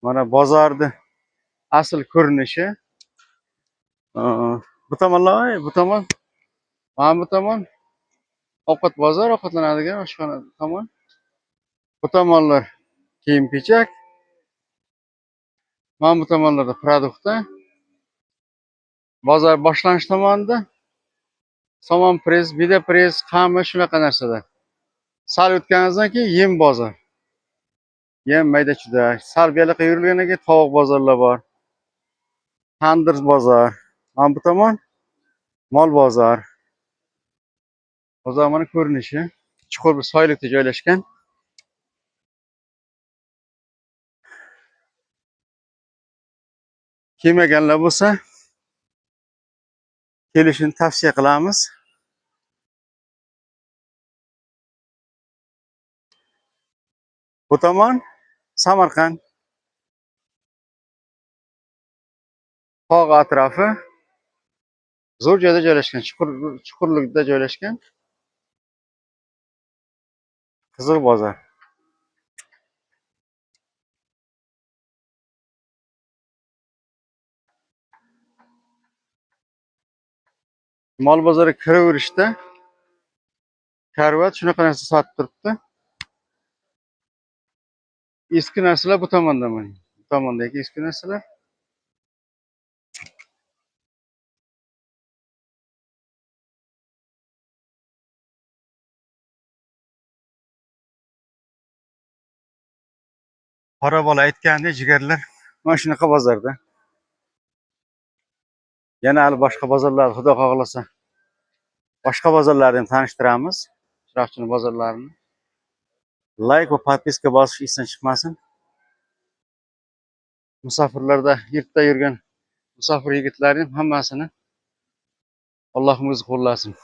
Mana bozorni asl ko'rinishi. Bu tomonlar, bu tomon, mana bu tomon ovqat bozor, ovqatlanadigan oshxona tomon. Bu tomonlar kiyim-kechak. Mana bu tomonlarda produktlar. Bozor boshlanish tomonida somon press, bida press, qamish shunaqa narsalar. Sal o'tganimizdan keyin yem bozor. Yem mayda-chuyda. Sal bu yoqqa yurilgandan keyin tovuq bozorlar bor. Tandir bozor. Mana bu tomon mol bozor. Bozor mana ko'rinishi. Chuqur bir soylikda joylashgan. Kelmaganlar bo'lsa kelishini tavsiya qilamiz. Bu tomon Samarqand. Tog' atrofi zo'r joyda joylashgan, chuqurlikda joylashgan. Qiziq bozor. Mol bozoriga kiraverishda karvat shunaqa narsa sotib turibdi. Eski narsalar bu tomonda mana. Bu tomondagi eski narsalar. Qora bola aytgandek jigarlar mana shunaqa bozorda. Yana hali boshqa bozorlar, xudo xohlasa, boshqa bozorlarni ham tanishtiramiz. Chiroqchini bozorlarini. Like va podpiska bosish esdan chiqmasin. Musofirlarda, yurtda yurgan musofir yigitlarning hammasini Allohim o'zi qo'llasin.